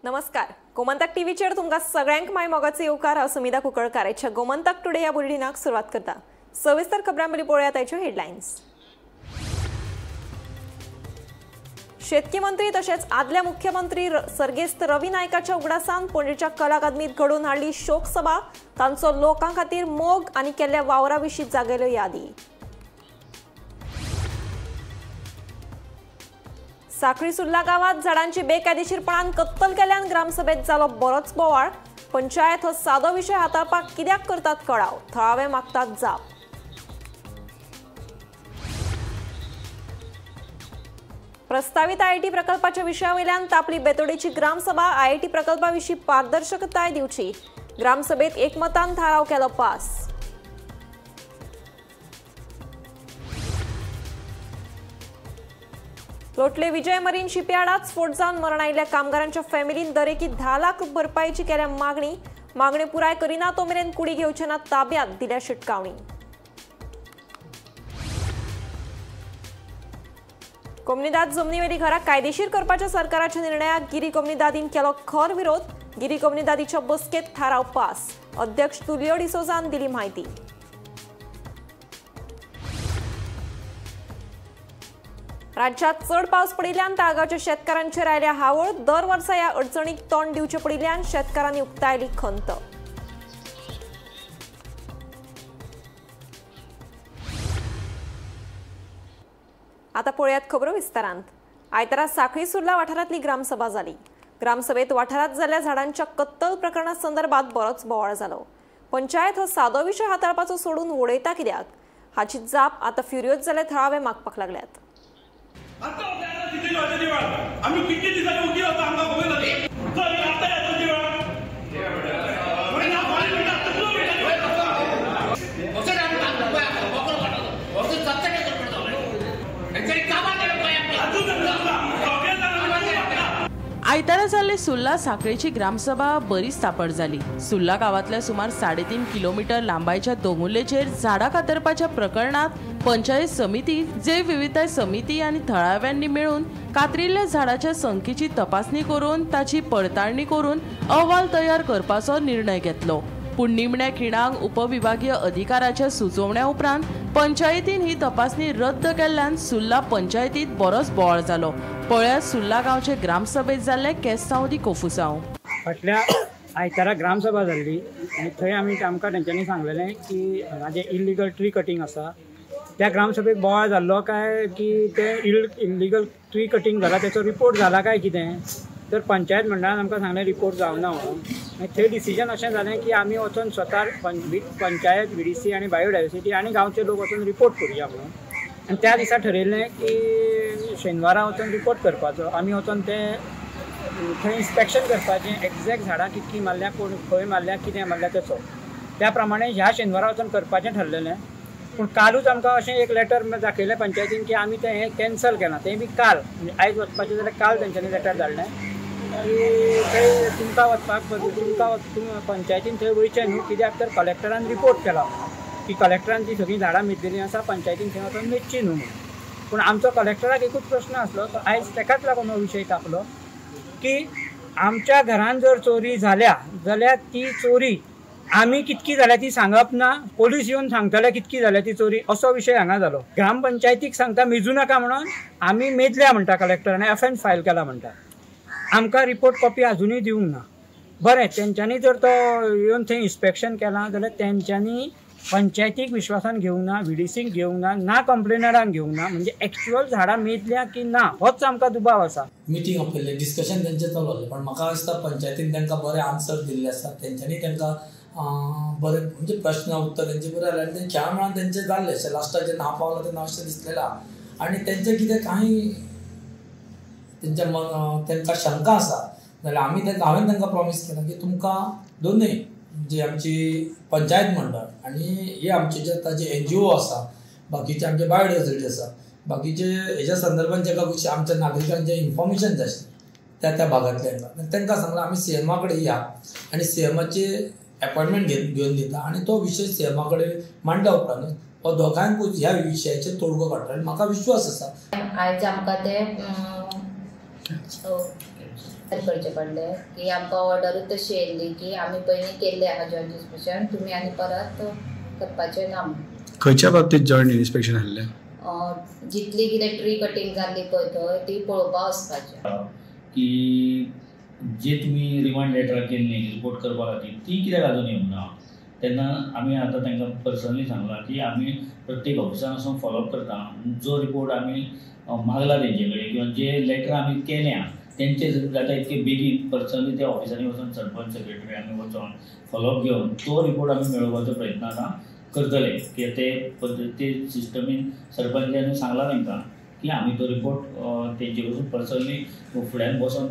नमस्कार, गोमंतक टीव्हीचेर तुमकां सगळ्यांक my मोगाचो येवकार. हांव सुमिता कुंकळकार. आयच्या गोमंतक टुडे ह्या बुलेटिनाक सुरवात करता. सविस्तर खबरां पयलीं पळोवया ताच्यो हेडलायन्स. शेतकी मंत्री तशेंच आदल्या मुख्यमंत्री सर्गेस्त रवी नायकाच्या उगडासान पणजेच्या कला अकादमीत घडोवन हाडली शोकसभा. तांचो लोकां खातीर मोग आनी केल्ल्या वावरा विशीं जागयल्यो यादी. साखळी सुर्ला गावात झाडांची बेकायदेशीरपणान कत्तल केल्यान ग्रामसभेत जालो बरोच बोवाळ. पंचायत हो सादो विशय हाताळपाक कित्याक करतात कळाव, थळावे मागतात जाप. प्रस्तावित आयआयटी प्रकल्पाच्या विशयावयल्यान तापली बेतोडेची ग्रामसभा. आयआयटी प्रकल्पाविशीं पारदर्शकताय दिवची, ग्रामसभेत एकमतान थाराव केलो पास. लोटले विजय मरीन शिपयार्डात स्फोट जावन मरण आयिल्ल्या कामगारांच्या फॅमिलीन दरेकी 10 लाख भरपायेची केल्या मागणी. मागणी पुराय करिना तो मेरेन कुडी घेवचे ना ताब्यात, दिल्या शिटकावणी. कोमनिदाद जमनीवेली घरां कायदेशीर करपाच्या सरकाराच्या निर्णयाक गिरी कोमनिदादीन केलो खर विरोध. गिरी कोमनिदादीच्या बसकेत थाराव पास. अध्यक्ष तुलियो डिसोजान दिली म्हायती. राज्यात चड पावस पडिल्ल्यान ताळगांवच्या शेतकारांचेर आयल्या हावळ. दर वर्सा ह्या अडचणीक तोंड दिवचें पडिल्ल्यान शेतकारांनी उक्तायली खंत. आता पळयात खबरो विस्तारांत. आयतारा साखळी सुर्ला वाठारांतली ग्रामसभा जाली. ग्रामसभेत वाठारांत जाल्ल्या झाडांच्या कत्तल प्रकरणा संदर्भात बरोच बोवाळ जालो. पंचायत हो सादो विशय हाताळपाचो सोडून उडयता कित्याक हाची जाप आतां फ्युरियोज जाल्ले थळावे मागपाक लागल्यात. आयतारा जाल्ले सुर्ला साखळेची ग्रामसभा बरीच तापड जाली. सुर्ला गांवांतल्या सुमार 3.5 किलोमीटर लांबायच्या दोंगुल्लेचेर झाडां कातरपाच्या प्रकरणात पंचायत समिती, जैवविविधताय समिती आनी थळाव्यांनी मेळून कातरिल्ल्या झाडाच्या संख्येची तपासणी करून ताची पडताळणी करून अहवाल तयार करपाचो निर्णय घेतलो. पूण निमण्या खिणाक उपविभागीय अधिकाराच्या सुचोवण्या उपरांत पंचायतीन ही तपासणी रद्द केल्ल्यान सुर्ला पंचायतीत बरोच बोवाळ जालो. पळयात सुर्ला गांवचे ग्रामसभेत जाल्ले केस्तांव दी कोफुसांव. फाटल्या आयतारा ग्रामसभा जाल्ली आनी थंय आमी आमकां तेंच्यांनी सांगलेलें की हांगा जें इल्लिगल ट्री कटींग आसा त्या ग्रामसभेक बोवाळ जाल्लो काय की तें इल्लिगल ट्री कटींग जाला तेचो रिपोर्ट जाला काय कितें, तर पंचायत मंडळान आमकां सांगलें रिपोर्ट जावना म्हणून. मागीर थंय डिसिजन अशें जालें की आमी वचून स्वता पंचायत, व्हीडीसी आनी बायोडायवर्सिटी आनी गांवचे लोक वचून रिपोर्ट करुया म्हणून. आनी त्या दिसा ठरयलें की शेनवारा वचून रिपोर्ट करपाचो. आमी वचून तें थंय इन्स्पेक्शन करपाचें, एग्जॅक्ट झाडां कितकी मारल्या, कोण खंय मारल्या, कितें मारल्या तेचो. त्या प्रमाणे ह्या शेनवारा वचून करपाचें ठरलेलें. पूण कालूच आमकां अशें एक लेटर दाखयलें पंचायतीन की आमी तें हें कॅन्सल केलां. तें बी काल, म्हणजे आयज वचपाचें जाल्यार काल तेंच्यांनी लेटर धाडलें की थंय तुमकां वचपाक, तुमकां पंचायतीन थंय वयचें न्हू, कित्याक तर कलेक्टरान रिपोर्ट केला की कलेक्टरान ती सगळीं झाडां मेजलेलीं आसा, पंचायतीन थंय वचून मेजची न्हू म्हणून. पूण आमचो कलेक्टराक एकूच प्रश्न आसलो, तो आयज तेकाच लागून हो विशय तापलो की आमच्या घरान जर चोरी जाल्या जाल्यार ती चोरी आमी कितकी जाल्या ती सांगप ना, पोलीस येवन सांगतले कितकी जाल्या ती चोरी, असो विशय हांगा जालो. ग्रामपंचायतीक सांगता मेजू नाका म्हणून, आमी मेजल्या म्हणटा कलेक्टरान, एफएन फायल केला म्हणटा. आमकां रिपोर्ट कॉपी अजुनूय दिवंक ना. बरें, तेंच्यांनी जर तो येवन थंय इन्स्पेक्शन केलां जाल्यार तेंच्यांनी पंचायतीक विश्वासान घेवंक ना, व्हीडीसीक घेवंक ना, ना कंप्लेनरान घेवंक ना, म्हणजे एक्चुअल झाडां मेजल्या की ना होच आमकां दुबाव आसा. मिटींग आपयल्लें, डिस्कशन तेंचें चालू आसलें, पण म्हाका दिसता पंचायतीन तांकां बरें आन्सर दिल्ले आसा. तेंच्यांनी तांकां बरें म्हणजे प्रश्न उत्तर तेंचे बरें जालें आनी खेळा मेळान तेंचें जाल्लें अशें लास्टाक जेन्ना हांव पावलो तेन्ना अशें दिसलेलें आहा. आनी तेंचें कितें कांय तेंच्या मन तांकां शंका आसा जाल्यार आमी तांकां, हांवें तांकां प्रॉमीस केलां की तुमकां दोनूय जी आमची पंचायत मंडळ आनी हे आमचे जे आतां जे एनजीओ आसा, बाकीचे आमचे बायोडायवर्सिटी आसा, बाकीचे हेज्या संदर्भान जेका आमच्या नागरिकांचें इन्फॉर्मेशन जाय आशिल्लें त्या त्या भागांतल्या तांकां सांगलां आमी सीएमा कडेन या आनी सीएमाचे एपॉयंटमेंट घेवन दिता आनी तो विशय सीएमा कडेन मांडल्या उपरांतूच हो दोगांकूच ह्या विशयाचेर तोडगो काडटलो आनी म्हाका विश्वास आसा. आयज आमकां ते करचें पडलें की आमकां ऑर्डरूच तशी येयल्ली की आमी पयलीं केल्लें आहा जॉयंट इन्स्पेक्शन, तुमी आनी परत करपाचें ना म्हणून. खंयच्या बाबतीत जॉयंट इन्स्पेक्शन आहलें? जितली कितें ट्री कटींग जाल्ली पळय थंय ती पळोवपा वचपाचें. की जे तुमी रिमांड लेटरां केल्ली रिपोर्ट करपा खातीर ती कित्याक आजून येवंक ना, तेन्ना आमी आतां तांकां पर्सनली सांगलां की आमी प्रत्येक ऑफिसान वचून फॉलोअप करता. जो रिपोर्ट आमी मागला तेंचे कडेन किंवा जे लेटरां आमी केल्या तेंचे जाता इतके बेगीन पर्सनली त्या ऑफिसांनी वचून सरपंच सेक्रेटरी आमी वचोन फॉलोअप घेवन तो रिपोर्ट आमी मेळोवपाचो प्रयत्न आतां करतले. की ते पद्दती सिस्टमीन सरपंचानी सांगलां तांकां की आमी तो रिपोर्ट तेंचे कडसून पर्सनली फुड्यान बसोन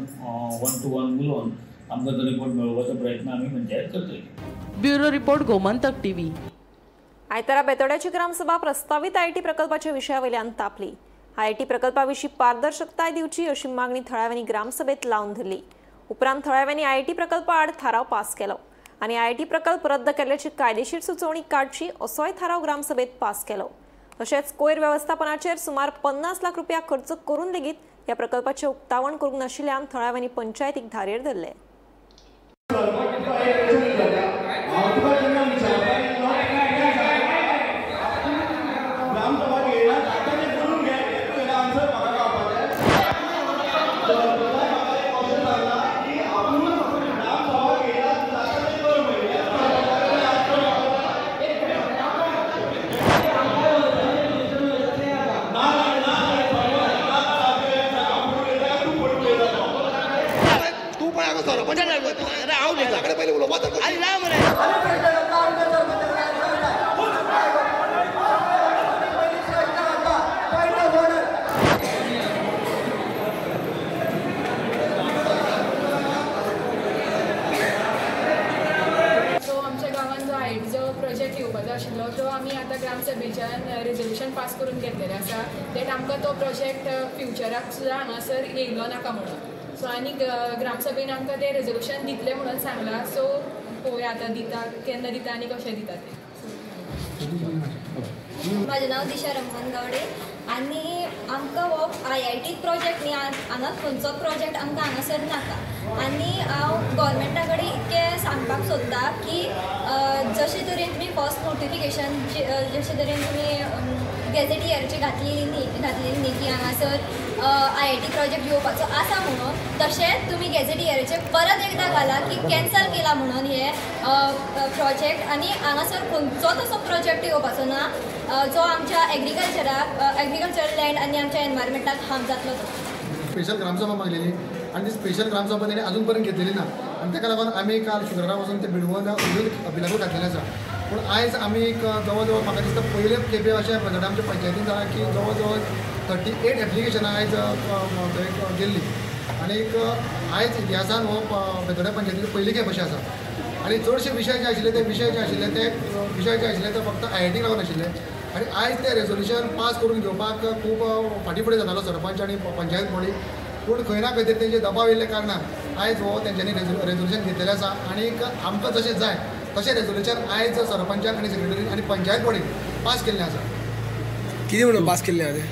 1 to 1 उलोवन आमकां तो रिपोर्ट मेळोवपाचो प्रयत्न आमी पंचायत करतले. Bureau report, Gomantak TV. आयतारा बेतोड्याची ग्रामसभा प्रस्तावित IT प्रकल्पाच्या विशयावयल्यान तापली. IT प्रकल्पाविशीं पारदर्शकताय दिवची अशी मागणी थळाव्यांनी ग्रामसभेत लावन धरली. उपरांत थळाव्यांनी IT प्रकल्पा आड थाराव पास केलो आनी IT प्रकल्प रद्द केल्ल्याची कायदेशीर सुचोवणी काडची असोय थाराव ग्रामसभेत पास केलो. तशेंच कोयर वेवस्थापनाचेर सुमार 50 लाख रुपया खर्च करून लेगीत ह्या प्रकल्पाचें उक्तावण करूंक नाशिल्ल्यान थळाव्यांनी पंचायतीक धारेर धरले. ग्रामसभेच्यान रेजोल्युशन पास करून घेतलेलें आसा that आमकां तो प्रोजेक्ट फ्युचराक सुद्दां हांगासर येयलो नाका म्हणून. सो आनी ग्रामसभेन आमकां तें रेजोल्युशन दितलें म्हणून सांगलां. सो पळोवया आतां दिता केन्ना दिता आनी कशें दिता तें. म्हाजें नांव दिशा रमन गावडे आनी आमकां हो IIT project न्ही, हांगा खंयचोच प्रोजेक्ट आमकां हांगासर नाका. आनी हांव गोवोरमेंटा कडेन इतकें सांगपाक सोदता की जशे तरेन तुमी फर्स्ट नोटिफिकेशन जशे तरेन तुमी गॅझेटियरची घातलेली न्ही की हांगासर IIT project येवपाचो आसा म्हणून, तशेंच तुमी गॅझेटियराचेर परत एकदां घाला की कॅन्सल केला म्हणून हे प्रोजेक्ट. आनी हांगासर खंयचोच असो प्रोजेक्ट येवपाचो ना जो आमच्या एग्रीकल्चराक, एग्रीकल्चर लँड आनी आमच्या एनवायरमेंटाक हार्म जातलो. तो स्पेशल ग्रामसभा मागलेली आनी ती स्पेशल ग्रामसभा तेणी अजून पर्यंत घेतलेली ना आनी ताका लागून आमी काल शुक्रारा वचून ते बिडवोन बिलाकूय घातलेलें आसा. पूण आयज आमी एक जवळ जवळ म्हाका दिसता पयले खेपे अशें प्रेजेंट आमच्या पंचायतीन जालां की जवळ जवळ 38 एप्लिकेशनां आयज थंय गेल्लीं आनीक आयज इतिहासान हो बेतोड्या पंचायतीचो पयली खेप अशें आसा. आनी चडशे विशय जे आशिल्ले ते विशय जे आशिल्ले ते विशय जे आशिल्ले ते फक्त IITक लागून आशिल्ले आनी आयज ते रेजोल्युशन पास करून घेवपाक खूब फाटीं फुडें जातालो सरपंच आनी पंचायत बॉडी. पूण खंय ना खंय तरी तेंचे दबाव येयल्ल्या कारणान आयज हो तेंच्यांनी रेजोल्युशन घेतलेलें आसा आनीक आमकां जशें जाय तशें रेजोल्युशन आयज सरपंचाक आनी सेक्रेटरीन आनी पंचायत बॉडीन पास केल्लें आसा. कितें म्हणून पास केल्लें आसा तें?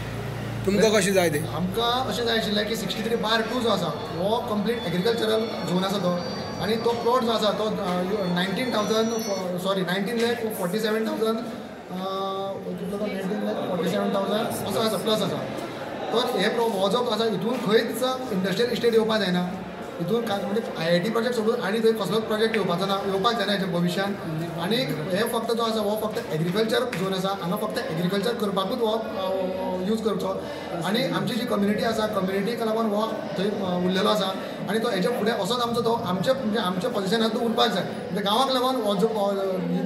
तुमकां कशें जाय तें? आमकां अशें जाय आशिल्लें की 63/2 जो आसा हो कंप्लीट एग्रीकल्चरल झोन आसा तो आनी तो प्लॉट जो आसा तो 19,47,000 19,47,000 असो आसा प्लस आसा. तर हे हो जो आसा हितून खंयच इंडस्ट्रियल इस्टेट येवपाक जायना, हितून म्हणजे IIT project सोडून आनी थंय कसलोच प्रोजेक्ट येवपाचो ना, येवपाक जायना हेच्या भविश्यान. आनी हे फक्त जो आसा हो फक्त एग्रीकल्चर झोन आसा, हांगा फक्त एग्रीकल्चर करपाकूच हो यूज करचो. आनी आमची जी कम्युनिटी आसा कम्युनिटीक लागून हो थंय उरलेलो आसा आनी तो हेच्या फुडें असोच आमचो तो आमचे म्हणजे आमच्या पोजिशनान तो उरपाक जाय. म्हणजे गांवाक लागून हो जो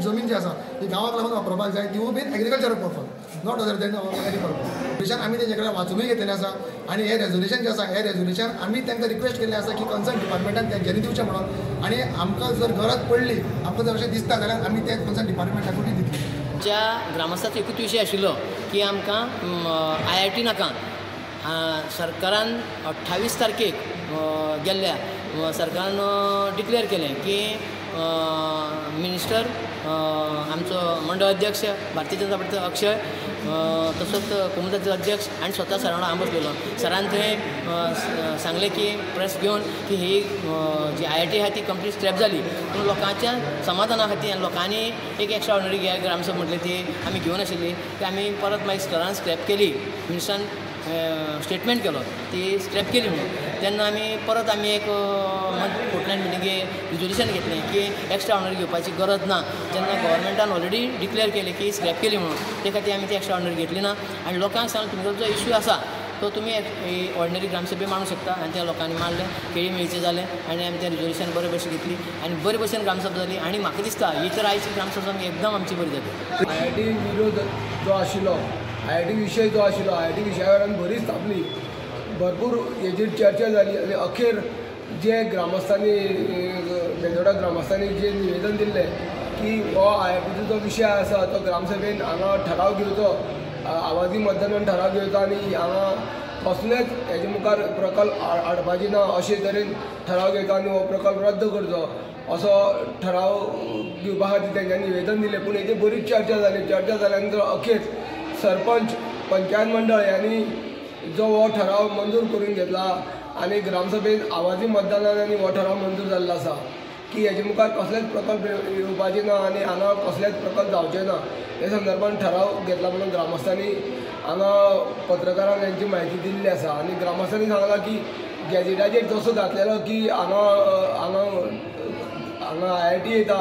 जमीन जी आसा ती गांवाक लागून वापरपाक जाय, तिवूय बीन agricultural purpose, not other than any purpose. Resolution आमी तेंचे कडेन वाचुनूय घेतलेलें आसा आनी हें रेजोल्युशन जें आसा हें रेजोल्युशन आमी तांकां रिक्वेस्ट केल्लें आसा की कन्सर्न डिपार्टमेंटान तेंच्यांनी दिवचें म्हणून. आनी आमकां जर गरज पडली, आमकां जर अशें दिसता जाल्यार आमी ते कन्सर्न डिपार्टमेंटाकूय दितले. आमच्या ग्रामस्थाचो एकूच विशय आशिल्लो की आमकां IIT नाका. सरकारान 28 तारखेक गेल्ल्या सरकारान डिक्लेअर केलें की मिनिस्टर आमचो मंडळ अध्यक्ष भारतीय जनता पार्टीचो अक्षय तसोच कोमुनिदादीचो अध्यक्ष आनी स्वता सरा वांगडा हांव बसलेलो. सरान थंय सांगलें की प्रेस घेवन की ही जी IIT आहा ती कंप्लीट स्क्रॅप जाली, पूण लोकांच्या समाधाना खातीर आनी लोकांनी एक एक्स्ट्रा ऑर्डिनरी ग्रामसभा म्हटली ती आमी घेवन आशिल्ली ती आमी परत मागीर सरान स्क्रॅप केली. मिनिस्टरान स्टेटमेंट केलो ती स्क्रॅप केली म्हणून. तेन्ना आमी परत आमी एक फोर्टनायट मिटिंगे रिजोल्युशन घेतलें की एक्स्ट्रा ऑर्डिनरी घेवपाची गरज ना, जेन्ना गव्हर्मेंटान ऑलरेडी डिक्लेअर केलें की स्क्रॅप केली म्हणून, ते खातीर आमी ती एक्स्ट्रा ऑर्डिनरी घेतली ना. आनी लोकांक सांगलें तुमचो जो इश्यू आसा तो तुमी ऑर्डिनरी ग्रामसभे मांडूंक शकता आनी त्या लोकांनी मांडलें, केळी मेळचें जालें आनी आमी तें रिजोल्युशन बरे भशेन घेतली आनी बरे भशेन ग्रामसभा जाली. आनी म्हाका दिसता ही तर आयची ग्रामसभा एकदम आमची बरी जाली. IIT विरोध जो आशिल्लो, IIT विशय जो आशिल्लो, IIT विशया वयल्यान बरीच तापली, भरपूर हेजेर चर्चा जाली आनी अखेर जे ग्रामस्थांनी बेंदोडा ग्रामस्थांनी जे निवेदन दिल्लें की हो IITचो जो विशय आसा तो ग्रामसभेन हांगा ठराव घेवचो, आवाजी मतदानान ठराव घेवचो आनी हांगा कसलेच हेजे मुखार प्रकल्प हाडपाचे ना अशे तरेन ठराव घेवचो आनी हो प्रकल्प रद्द करचो असो ठराव घेवपा खातीर तेंच्यांनी निवेदन दिलें. पूण हेजेर बरीच चर्चा जाली. चर्चा जाल्या नंतर अखेर सरपंच पंचायत मंडळ यांनी जो हो ठराव मंजूर करून घेतला आनी ग्रामसभेन आवाजी मतदानान आनी हो ठराव मंजूर जाल्लो आसा की हेजे मुखार कसलेच प्रकल्प येवपाचे ना आनी हांगा कसलेच प्रकल्प जावचे ना हे संदर्भान ठराव घेतला म्हणून ग्रामस्थांनी हांगा पत्रकारांक हेंची म्हायती दिल्ली आसा. आनी ग्रामस्थांनी सांगलां की गॅजेटाचेर जसो घातलेलो की हांगा हांगा हांगा IIT येता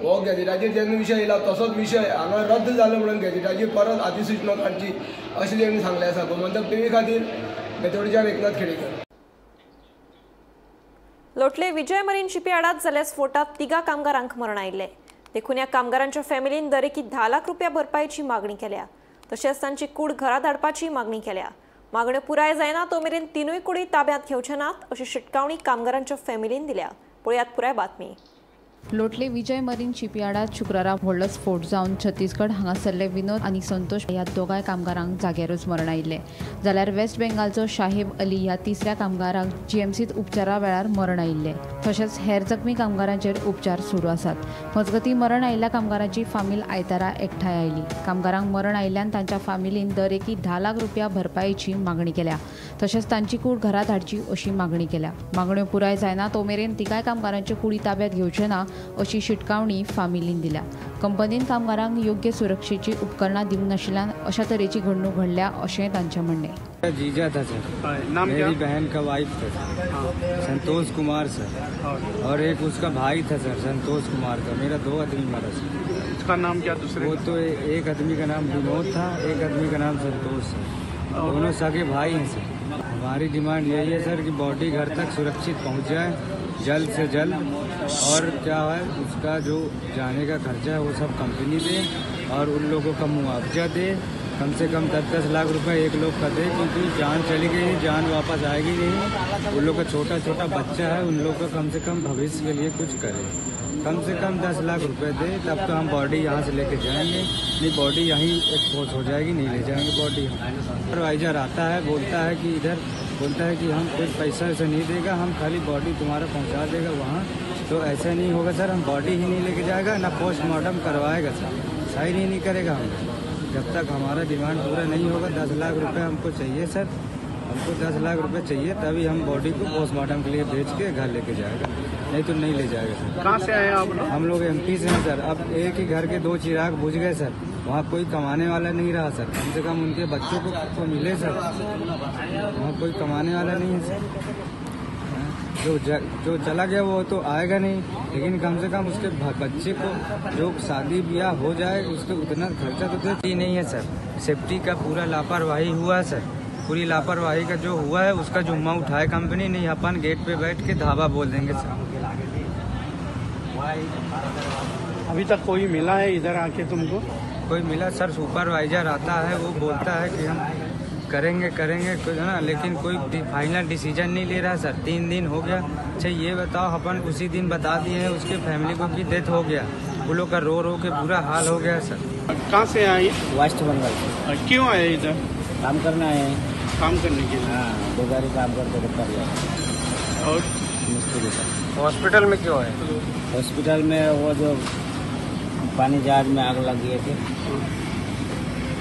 हो गॅजेटाचेर जेन्ना विशय येयला तसोच विशय हांगा रद्द जालो म्हणून गॅजेटाचेर परत अधिसुचना काडची अशें तेणी सांगलें आसा. गोमंतक टीव्ही खातीर बेतोडच्यान एकनाथ खेडेकर. लोटले विजय मरीन शिपयार्डात जाल्ल्या स्फोटात 3 कामगारांक मरण आयिल्लें. देखून ह्या कामगारांच्या फॅमिलीन दरेकी 10 लाख रुपया भरपायेची मागणी केल्या, तशेंच तांची कूड घरा धाडपाची मागणी केल्या. मागण्यो पुराय जायना तो मेरेन 3 कुडी ताब्यांत घेवचे नात अशी शिटकावणी कामगारांच्या फॅमिलीन दिल्या. पळयात पुराय बातमी. लोटले विजय मरीन शिपयार्डात शुक्रारा व्हडलो स्फोट जावन छत्तीसगड हांगासरले विनोद आनी संतोष ह्या दोगांय कामगारांक जाग्यारूच मरण आयिल्लें. जाल्यार वेस्ट बेंगालचो शाहेब अली ह्या तिसऱ्या कामगाराक जीएमसीत उपचारा वेळार मरण आयिल्लें. तशेंच हेर जखमी कामगारांचेर उपचार सुरू आसात. मजगतीं मरण आयिल्ल्या कामगारांची फामील आयतारा एकठांय आयली. कामगारांक मरण आयिल्ल्यान तांच्या फामिलीन दरेकी 10 लाख रुपया भरपायेची मागणी केल्या, तशेंच तांची कूड घरा धाडची अशी मागणी केल्या. मागण्यो पुराय जायना तो मेरेन तिगाय कामगारांच्यो कुडी ताब्यात घेवचे ना अशी शिटकावणी फामिलीन दिल्या. कंपनीन कामगारांक योग्य सुरक्षेची उपकरणां दिवंक नाशिल्ल्यान अशा तरेची घडणूक घडल्या अशें तांचें म्हणणें. जीजा था सर, नाम मेरी बहन का वाइफ था सर, संतोष कुमार सर, और एक उसका भाई था सर, संतोष कुमार था. मेरा 2 आदमी मरा सर. उसका नाम क्या? दूसरे वो तो एक आदमी का नाम विनोद था, एक आदमी का नाम संतोष सर. दोनों सगे भाई हैं सर. हमारी डिमांड यही है सर कि बॉडी घर तक सुरक्षित पहुंच जाए जल्द से जल्द, और क्या है उसका जो जाने का खर्चा है वो सब कंपनी दे और उन लोगों का मुआवजा दे, कम से कम 10-10 लाख रुपए एक लोग का दे, क्योंकि जान चली गई, जान वापस आएगी नहीं. उन लोग का छोटा छोटा बच्चा है, उन लोग का कम से कम भविष्य के लिए कुछ करे, कम से कम 10 लाख रुपए दे, तब तो हम बॉडी यहाँ से लेके जाएंगे, नहीं बॉडी यहीं एक्सपोज हो जाएगी, नहीं ले जाएंगे बॉडी. सुपरवाइजर आता है, बोलता है कि इधर बोलता है कि हम कुछ पैसा ऐसा नहीं देगा, हम खाली बॉडी तुम्हारा पहुँचा देगा वहाँ. तो ऐसा नहीं होगा सर, हम बॉडी ही नहीं लेके जाएगा, ना पोस्टमार्टम करवाएगा सर, साइन ही नहीं करेगा हम जब तक हमारा डिमांड पूरा नहीं होगा. 10 लाख रुपए हमको चाहिए सर, हमको 10 लाख रुपए चाहिए, तभी हम बॉडी को पोस्टमार्टम के लिए भेज के घर लेके जाएगा, नहीं तो नहीं ले जाएगा सर. कहाँ से आए आप लोग? हम लोग MP से हैं सर. अब एक ही घर के 2 चिराग बुझ गए सर, वहाँ कोई कमाने वाला नहीं रहा सर. कम से कम उनके बच्चों को तो मिले सर, वहाँ कोई कमाने वाला नहीं है सर. जो चला गया वो तो आएगा नहीं, लेकिन कम से कम उसके बच्चे को जो शादी ब्याह हो जाए उसके उतना खर्चा तो देती नहीं है सर. सेफ्टी का पूरा लापरवाही हुआ है सर, पूरी लापरवाही का जो हुआ है उसका जुम्मा उठाए कंपनी, नहीं अपन गेट पे बैठ के धावा बोल देंगे सर. अभी तक कोई मिला है इधर आके तुमको? कोई मिला सर, सुपरवाइजर आता है, वो बोलता है कि हम करेंगे करेंगे कुछ ना, लेकिन कोई फाइनल डिसीजन नहीं ले रहा सर. 3 दिन हो गया. अच्छा ये बताओ, अपन उसी दिन बता दिए हैं उसके फैमिली को कि डेथ हो गया, वो लोग का रो रो के बुरा हाल हो गया सर. कहाँ से आए? वेस्ट बंगाल से. क्यों आए इधर? काम करने आए हैं. काम करने के लिए? हाँ, बेगारी काम करते कर और मिस्त्री सर. हॉस्पिटल में क्यों आए? हॉस्पिटल में वो जो पानी जहाज में आग लग गई थी,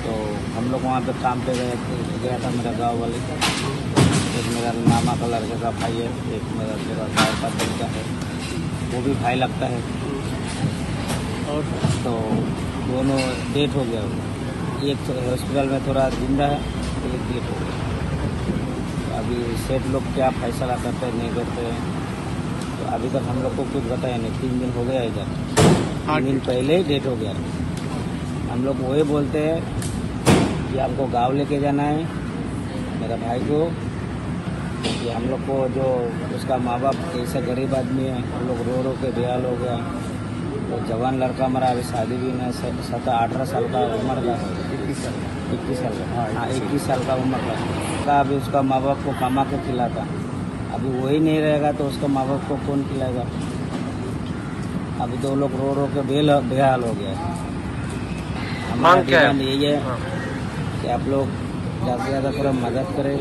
तो हम लोग वहाँ पे काम पे गए गया था मेरा गांव वाले का, एक मेरा मामा का लड़के का भाई है, एक मेरा मेरा गाँव का बच्चा है, वो भी भाई लगता है। और तो दोनों डेथ हो गया। एक हॉस्पिटल में थोड़ा जिंदा है, एक डेथ हो गया। अभी सेठ लोग क्या फैसला करते हैं नहीं करते हैं, तो अभी तक हम लोग को कुछ बताया नहीं। 3 दिन हो गया इधर, 3 दिन पहले ही डेथ हो गया। हम लोग वही बोलते हैं कि हमको गांव लेके जाना है मेरा भाई को, कि हम लोग को जो उसका माँ बाप ऐसा गरीब आदमी है, हम लोग रो रो के बेहाल हो गया। वो जवान लड़का मरा, अभी शादी भी नहीं, 17-18 साल का उम्र का, 21 साल का, हाँ 21 साल का उम्र का। अभी उसका माँ बाप को कमा के खिलाता, अभी वही नहीं रहेगा तो उसका माँ बाप को कौन खिलाएगा। अभी दो लोग रो रो के बेहाल हो गया। हमारा डिमांड यही है कि आप लोग ज़्यादा से ज़्यादा थोड़ा मदद करें,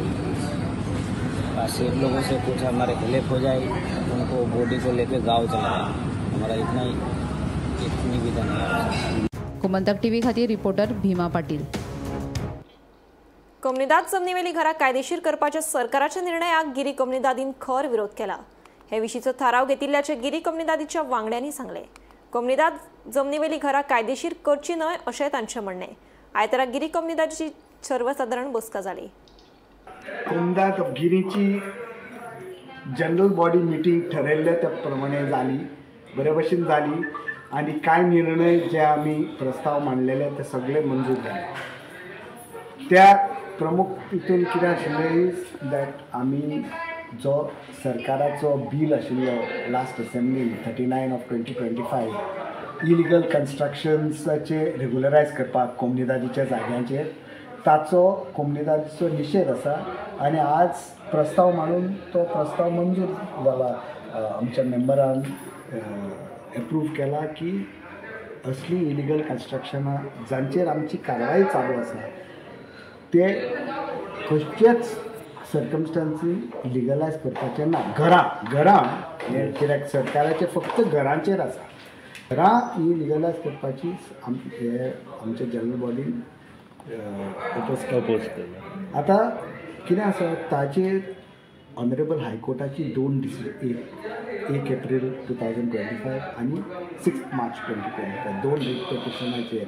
सेठ लोगों से कुछ हमारे हेल्प हो जाए, उनको बॉडी को लेके गाँव चला जाए। हमारा इतना ही निवेदन है। गोमंतक टीव्ही खातीर रिपोर्टर भीमा पाटील। कोमनिदाद जमनीवेली घरां कायदेशीर करपाच्या सरकाराच्या निर्णयाक गिरी कोमनिदादीन खर विरोध केला। हे विशींचो थाराव घेतिल्ल्याचे गिरी कोमनिदादीच्या वांगड्यांनी सांगले। कोमनिदाद जमनीवेली घरां कायदेशीर करची न्हय अशें तांचें म्हणणें। आयतारा गिरी कोमनिदादीची सर्वसादारण बसका जाली। कोमनिदाद गिरीची जनरल बॉडी मिटींग ठरयल्ले त्या प्रमाणे जाली, बरे भशेन जाली आनी कांय निर्णय जे आमी प्रस्ताव मांडलेले ते सगळे मंजूर जाले। त्या प्रमुख तितून कितें आशिल्लें is that आमी जो सरकाराचो बील आशिल्लो लास्ट असेंब्लीन 39 ऑफ 2025 इलिगल कन्स्ट्रक्शन्साचे रेगुलरायज करपाक कोमनिदादीच्या जाग्यांचेर, ताचो कोमनिदादीचो निशेध आसा आनी आज प्रस्ताव मांडून तो प्रस्ताव मंजूर जाला। आमच्या मेंबरान एप्रूव केला की असली इलिगल कन्स्ट्रक्शनां जांचेर आमची कारवाय चालू आसा ते खंयचेच सर्कमस्टांसी लिगलायज करपाचें ना। घरां घरां हें कित्याक सरकाराचें फक्त घरांचेर आसा, घरां ही लिगलायज करपाची हे आमच्या जनरल बॉडीन अपोज केला। आतां कितें आसा ताचेर ऑनरेबल हायकोर्टाची 2 डिसिजन, 1 एप्रील 2025 आनी 6 मार्च 2025, 2 writ पिटिशनाचेर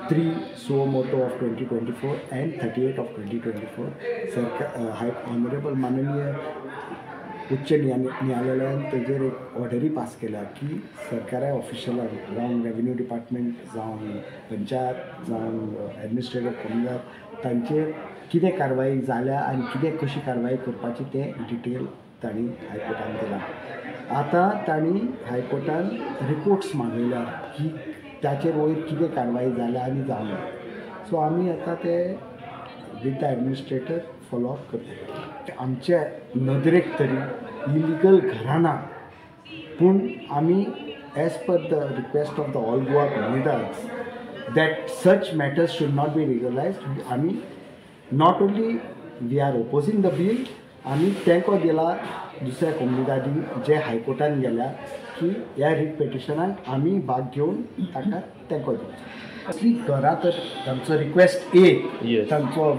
3 suo moto of 2024 and 38 of 2024 सरकार हाय ऑनरेबल माननीय उच्च न्यायालयान तेजेर एक ऑर्डरी पास केल्या की सरकारा ऑफिशलांक जावं रेवेन्यू डिपार्टमेंट जावं पंचायत जावं एडमिनिस्ट्रेटिव कोमनिदाद तांचेर कितें कारवाई जाल्या आनी कितें कशी कारवाई करपाची तें डिटेल तांणी हायकोर्टान दिलां। आतां तांणी हायकोर्टान रिपोर्ट्स मागयल्या की ताचेर वयर कितें कारवाई जाल्या आनी जावना। सो आमी आतां ते with the administrator follow up करतले। आमच्या नदरेक तरी इलिगल घरां ना, पूण आमी as per the request of the all Goa Comunidades that such matters should not be legalised. आमी not only we are opposing the bill, आमी तेंको दिला दुसऱ्या कोमनिदादींक जे हायकोर्टान गेल्या की ह्या रिट पिटिशनाक आमी भाग घेवन ताका तेंको दिवचो। असली घरां तर तांचो रिक्वेस्ट एक तांचो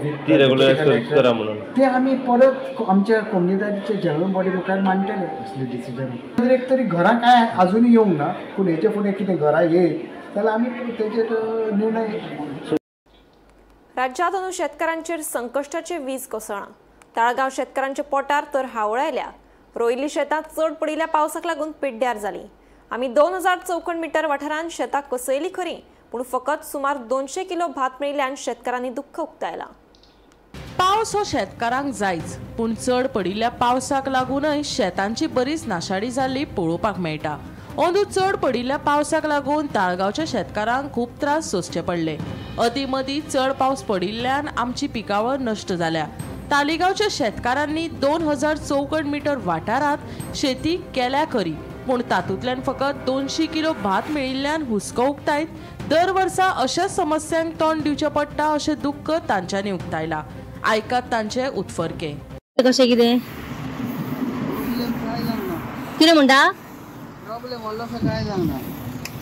ते आमी परत आमच्या कोमनिदादीच्या जनरल बॉडी मुखार मांडटले असली डिसिजन। एक तरी घरां कांय आजुनूय येवंक ना, पूण हेचे फुडें कितें घरां येयत जाल्यार आमी तेजेर निर्णय। राज्यांत अंदू शेतकारांचेर संकश्टाचे वीज कोसळ्ळां। ताळगांव शेतकारांच्या पोटार तर हावळ आयल्या। रोयिल्ली शेतां चड पडिल्ल्या पावसाक लागून पिड्ड्यार जालीं। आमी 2000 चौखण मिटर वाठारांत शेतां कसयली खरी, पूण फकत सुमार 200 किलो भात मेळिल्ल्यान शेतकारांनी दुख्ख उक्तायलां। पावस हो शेतकारांक जायच, पूण चड पडिल्ल्या पावसाक लागूनय शेतांची बरीच नाशाडी जाल्ली पळोवपाक मेळटा। अंदू चड पडिल्ल्या पावसाक लागून ताळगांवच्या शेतकारांक खूब त्रास सोंसचे पडले। अदीं मदीं चड पावस पडिल्ल्यान आमची पिकावळ नश्ट जाल्या। तालिगांवच्या शेतकारांनी 2000 चौखण मिटर वाठारांत शेती केल्या खरी, पूण तातूंतल्यान फकत 200 किलो भात मेळिल्ल्यान हुस्को उक्तायत दर वर्सा अशाच समस्यांक तोंड दिवचें पडटा अशें दुख्ख तांच्यांनी उक्तायलां। आयकात तांचे उत्फर्के। कशें कितें कितें म्हणटा? प्रॉब्लेम व्हडलोसो कांय जावना।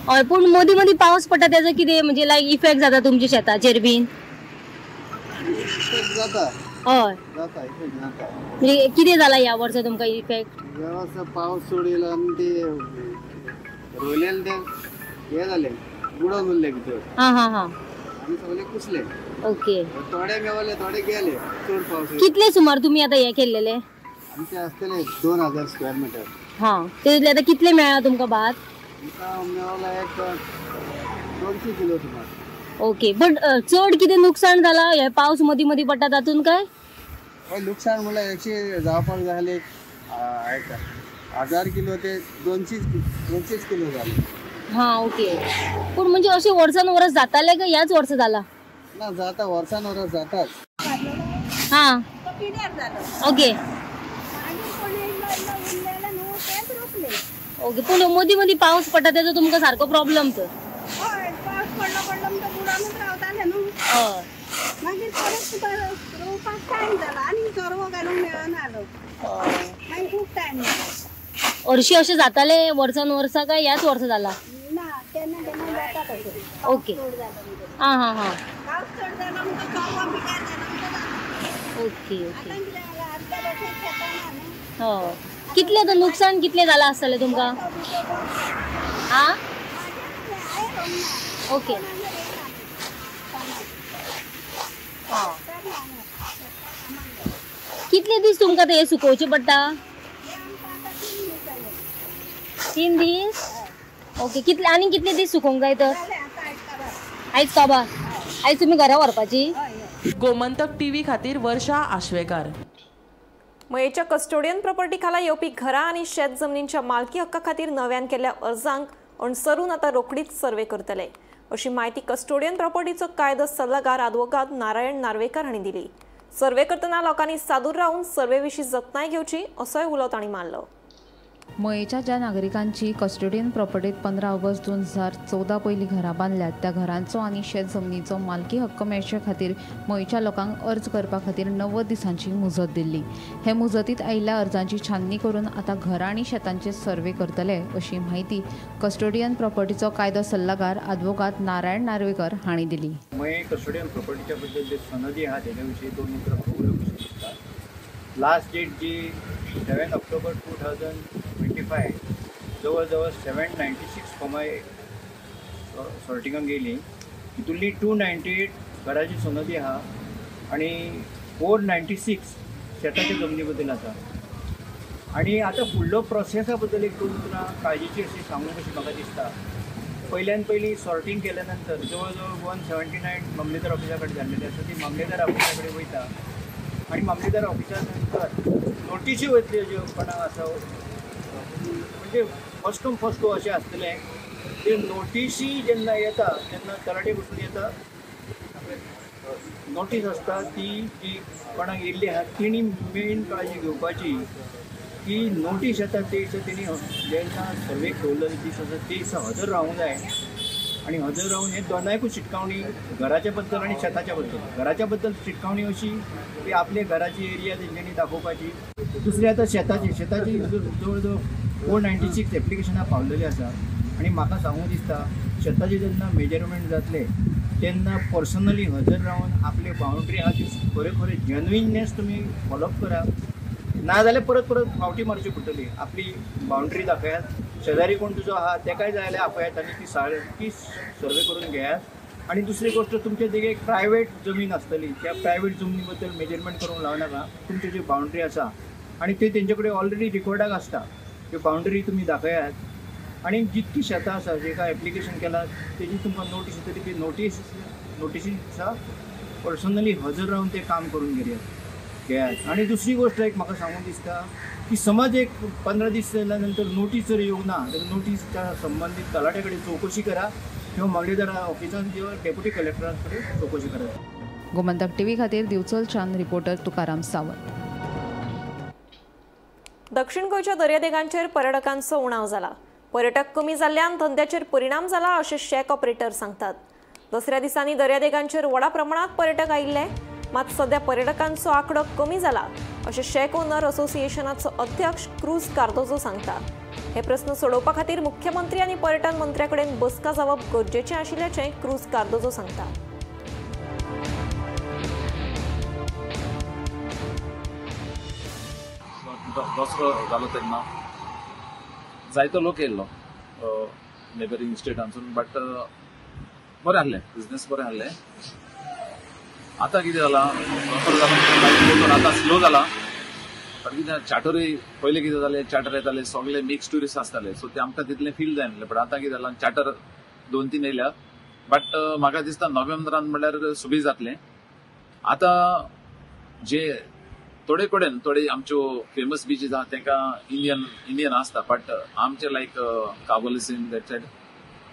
हय, पूण मदीं मदीं पावस पडटा तेजो कितें म्हणजे लायक इफेक्ट जाता तुमच्या शेताचेर बीन? जाता. हय जाता, इफेक्ट जाता. म्हणजे कितें जाला ह्या वर्सा तुमकां इफेक्ट? ह्या वर्सा पावस चड येयलो आनी ते रोयलेले ते हे जाले, बुडोन उरले भितर. हां हां हां. आनी सगळे कुसले. ओके. थोडे मेवले, थोडे गेले. चड पावस. कितले सुमार तुमी आतां हे केल्लेले? आमचे आसतले 2000 स्क्वेअर मिटर. हां, तेतूंतले आतां कितले मेळ्ळा तुमकां भात? आमकां मेवला एक 200 किलो सुमार. ओके, बट चड कितें नुकसान जाला हे पावस मदीं मदीं पडटा तातूंत काय? हय, लुकसाण म्हणल्यार एकशे जावपाक जाय एक 1000 किलो ते 200 किलो जाले. हां ओके. पूण म्हणजे अशें वर्सान वर्स जातालें काय ह्याच वर्सा जाला? ना, जाता, वर्सान वर्स जाताच. हां ओके ओके. पूण मदीं मदीं पावस पडटा तेजो तुमकां सारको प्रॉब्लम तर? हय, पावस पडलो पडलो म्हणटकीर बुडोनूच रावतालें न्हू. हय. मागीर परत तुका रोवपाक टायम जाला आनी चरवो घालूंक मेळना आलो, मागीर खूब टायम जाला. हरशीं अशें जातालें वर्सान वर्सा काय ह्याच वर्सा जाला? ना, केन्ना केन्ना जाता तशें. ओके. आं हां हां. पावस चड जालो म्हणटकीर चरवो पिड्यार जालो म्हणटकीर जाता. Okay okay. आतां कितें जाला, आमच्या भशेन शेतां ना न्हू. हय. कितलें आतां नुकसान कितलें जालां आसतलें तुमकां? आं ओके. कितले दीस तुमकां ते सुकोवचे पडटा? 3 दीस. ओके. कितले आनी कितले दीस सुकोवंक जाय तर? आयज काबार. आयज तुमी घरा व्हरपाची? गोमंतक टीव्ही खातीर वर्षा आश्वेकर. मयेच्या कस्टोडियन प्रॉपर्टी खाला येवपी घरां आनी शेत जमनींच्या मालकी हक्का खातीर नव्यान केल्ल्या अर्जांक अणसरून आतां रोखडीच सर्वे करतले अशी म्हायती कस्टोडियन प्रॉपर्टीचो कायदो सल्लागार आदवोगाद नारायण नार्वेकर हांणी दिली. सर्वे करतना लोकांनी सादूर रावन सर्वे विशीं जतनाय घेवची असोय उलो तांणी मारलो. मयेच्या ज्या नागरिकांची कस्टोडियन प्रॉपर्टीत 15 ऑगस्ट 2014 पयलीं घरां बांदल्यात त्या घरांचो आनी शेत जमनीचो मालकी हक्क मेळचे खातीर मयेच्या लोकांक अर्ज करपा खातीर 90 दिसांची मुजत दिल्ली. हे मुजतींत आयिल्ल्या अर्जांची छाननी करून आतां घरां आनी शेतांचे सर्वे करतले अशी म्हायती कस्टोडियन प्रॉपर्टीचो कायदो सल्लागार आदवोगाद नारायण नार्वेकर हांणी दिली. मये कस्टोडियन प्रॉपर्टीच्या बद्दल जे सनदी आहा तेच्या विशीं 2 उतरां उलोवंक दिसता. लास्ट डेट जी 7 ऑक्टोबर 2025 जवळ जवळ 796 फॉर्मां सॉर्टिंगाक गेली. तितूंतली 298 घराची सनदी आहा आनी 496 शेताच्या जमनी बद्दल आसा. आनी आतां फुडलो प्रोसेसा बद्दल एक 2 उतरां काळजीची अशी सांगूंक कशी म्हाका दिसता. पयल्यान पयलीं सॉर्टींग केल्या नंतर जवळ जवळ 179 मामलेदार ऑफिसा कडेन जाल्लेली आसा, ती मामलेदार ऑफिसा कडेन वयता आनी मामलेदार ऑफिसा नंतर नोटिशी वयतल्यो ज्यो कोणाक आसा, म्हणजे फर्स्ट कम फर्स्ट गो अशें आसतलें. ते नोटिशी जेन्ना येता तेन्ना तलाठी बसून येता, नोटीस आसता ती जी कोणाक येयल्ली आहा तेणी मेन काळजी घेवपाची की नोटीस येता ते दिसा तेणी जेन्ना सर्वेक दवरलेले दीस आसा ते दिसा हजर रावूंक जाय आनी हजर रावन हे दोनायकूय शिटकावणी घराच्या बद्दल आनी शेताच्या बद्दल. घराच्या बद्दल शिटकावणी अशी की आपले घराची एरिया तेंच्यांनी दाखोवपाची. दुसरी आतां शेताची, शेताची जवळ जवळ 496 एप्लिकेशनां पावलेली आसा आनी म्हाका सांगूंक दिसता शेताचे जेन्ना मेजरमेंट जातले तेन्ना पर्सनली हजर रावन आपले बाउंड्री आहा ती खरें खरें जेन्युइननेस तुमी फॉलोअप करा, ना जाल्यार परत परत फावटी मारची पडटली. आपली बाउंड्री दाखयात, शेजारी कोण तुजो आहा तेकाय जाय जाल्यार आपयात आनी ती सारकी सर्वे करून घेयात. आनी दुसरी गोश्ट, तुमचे देगेक प्रायवेट जमीन आसतली, त्या प्रायवेट जमनी बद्दल मेजरमेंट करूंक लावं नाका. तुमची जी बाउंड्री आसा आनी ते तेंचे कडेन ऑलरेडी रिकॉर्डाक आसता, त्यो बाउंड्री तुमी दाखयात आनी जितकी शेतां आसा जेका एप्लिकेशन केलां तेजी तुमकां नोटीस येतली, ती नोटिसी दिसा पर्सनली हजर रावन तें काम करून घेयात. आनी दुसरी गोश्ट एक म्हाका सांगूंक दिसता की समज एक 15 दीस जाल्या नंतर नोटीस जर येवंक ना जाल्यार नोटीस त्या संबंदीत तलाट्या कडेन चवकशी करा किंवा मामलेदार ऑफिसान किंवा डेप्युटी कलेक्टरा कडेन चवकशी करा. गोमंतक टीव्ही खातीर दिवचलच्यान रिपोर्टर तुकाराम सावंत. दक्षिण गोंयच्या दर्यादेगांचेर पर्यटकांचो उणाव जाला. पर्यटक कमी जाल्ल्यान धंद्याचेर परिणाम जाला अशें शॅक ऑपरेटर सांगतात. दसऱ्या दिसांनी दर्यादेगांचेर व्हडा प्रमाणात पर्यटक आयिल्ले, मात सध्या पर्यटकांचो आंकडो कमी जाला अशें शॅक ओनर असोसिएशनाचो अध्यक्ष क्रूज कार्दोजो सांगता. हे प्रस्न सोडोवपा खातीर मुख्यमंत्री आनी पर्यटन मंत्र्या कडेन बसका जावप गरजेचें आशिल्ल्याचें क्रूज कार्दोजो सांगता। दसरो जालो तेन्ना जायतो लोक येयल्लो नेबरींग स्टेटांसून, बट बरें आहलें, बिजनेस बरें आहलें। आतां कितें जालां, दसरो जालो आतां स्लो जाला, बट कितें चार्टरूय पयलीं कितें जालें, चार्टर येताले सगळे मिक्स ट्युरिस्ट आसताले, सो ते आमकां तितलें फील जायनासलें। बट आतां कितें जालां, चार्टर 2-3 येयल्या, बट म्हाका दिसता नोव्हेंबरान म्हणल्यार सुबी जातलें। आतां जे थोडे कडेन थोडे आमच्यो फेमस बिचीस आहा तांकां इंडियन आसता, बट आमचे like Cavelossim that side,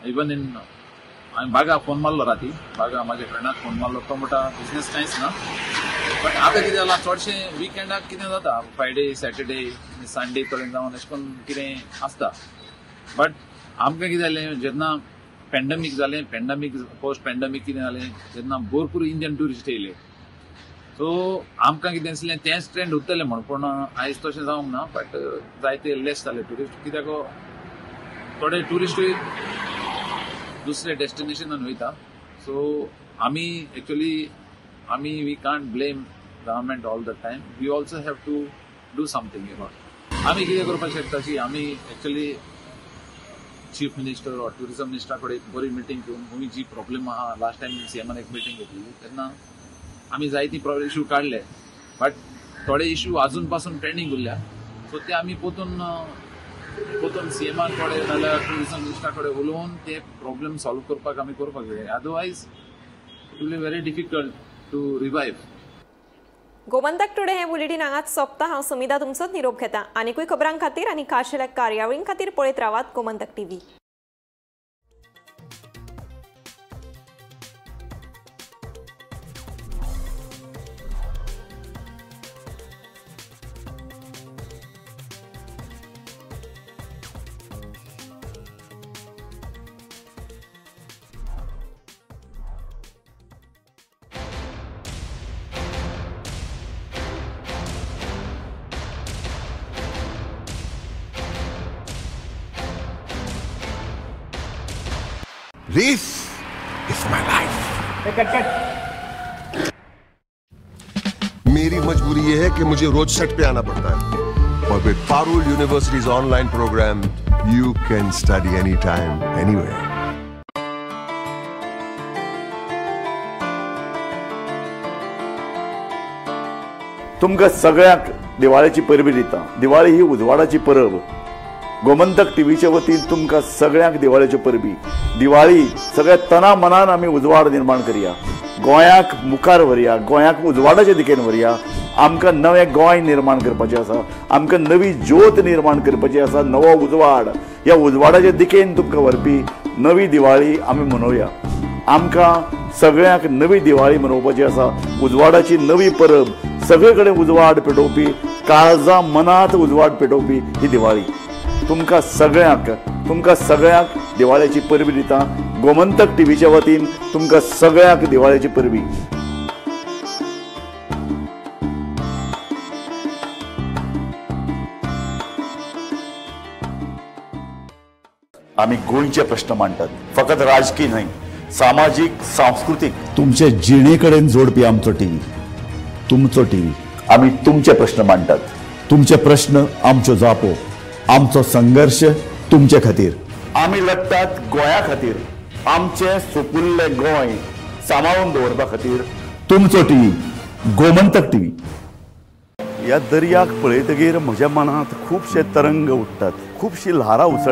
even in हांवें बागा फोन मारलो राती, बागा म्हाज्या फ्रेंडाक फोन मारलो, तो म्हणटा बिजनेस कांयच ना। बट आतां कितें जालां, चडशें विकेंडाक कितें जाता, फ्रायडे सॅटर्डे संडे थोडे जावन अशें करून कितें आसता। बट आमकां कितें जालें, जेन्ना पेंडमीक जालें, पेंडमीक पोस्ट पेंडमीक कितें जालें, तेन्ना भरपूर इंडियन ट्युरिस्ट येयले, सो आमकां कितें दिसलें तेंच ट्रेंड उरतलें म्हूण, पूण आयज तशें जावंक ना। बट जायते लेस जाले ट्युरिस्ट, कित्याक थोडे ट्युरिस्टूय दुसरे डेस्टिनेशनान वयता। सो आमी एक्चुअली आमी we can't blame government all the time, we also have to do something about. आमी कितें करपाक शकता की आमी actually chief minister or tourism मिनिस्टरा कडेन एक बरी मिटींग घेवन आमी जी प्रॉब्लेम आहा, लास्ट टायम सीएमान एक मिटींग घेतली तेन्ना आमी जायती प्रॉब्लेम इशू काडले, बट थोडे इशू अजून पासून पेंडींग उरल्या, सो ते आमी पोतून पोतून सीएमा कडेन नाजाल्यार ट्युरिजम मिनिस्टरा कडेन उलोवन ते प्रॉब्लेम सॉल्व करपाक आमी करपाक जाय, otherwise it will be very difficult to revive. Gomantak today हे बुलेटीन हांगाच सोंपता। हांव समिधा तुमचोच निरोप घेता। आनीकूय खबरां खातीर आनी खाशेल्या कार्यावळीं खातीर पळयत रावात Gomantak TV. This is my life. मेरी मजबूरी ये है कि मुझे रोज सेट पे आना पड़ता है, और with Parul University's online program, you can study anytime, anywhere. तुमकां सगळ्यांक दिवाळेची परबी दिता। दिवाळी ही उजवाडाची परब। गोमंतक टीव्हीच्या वतीन तुमकां सगळ्यांक दिवाळेच्यो परबी। दिवाळी सगळ्या तना मनान आमी उजवाड निर्माण करया, गोंयाक मुखार व्हरया, गोंयाक उजवाडाचे दिकेन व्हरया। आमकां नवें गोंय निर्माण करपाचें आसा, आमकां नवी ज्योत निर्माण करपाची आसा, नवो उजवाड। ह्या उजवाडाचे दिकेन तुमकां व्हरपी नवी दिवाळी आमी मनोवया। आमकां सगळ्यांक नवी दिवाळी मनोवपाची आसा, उजवाडाची नवी परब, सगळे कडेन उजवाड पेटोवपी, काळजा मनांत उजवाड पेटोवपी ही दिवाळी। तुमकां सगळ्यांक दिवाळेची परबी दिता। गोमंतक टीव्हीच्या वतीन तुमकां सगळ्यांक दिवाळेची परबी। आमी गोंयचे प्रश्न मांडटात, फकत राजकीय न्हय, सामाजीक, सांस्कृतीक, तुमचे जिणे कडेन जोडपी आमचो टीव्ही, तुमचो टीव्ही। आमी तुमचे प्रश्न मांडटात, तुमचे प्रश्न आमच्यो जापो, आमचो संघर्ष तुमचे खातीर। आमी लढटात गोंया खातीर, आमचें सुपुल्लें गोंय सांबाळून दवरपा खातीर। तुमचो टीव्ही, गोमंतक टीव्ही। ह्या दर्याक पळयतगीर म्हज्या मनांत खुबशे तरंग उठ्ठात, खुबशी ल्हारां उसळटात।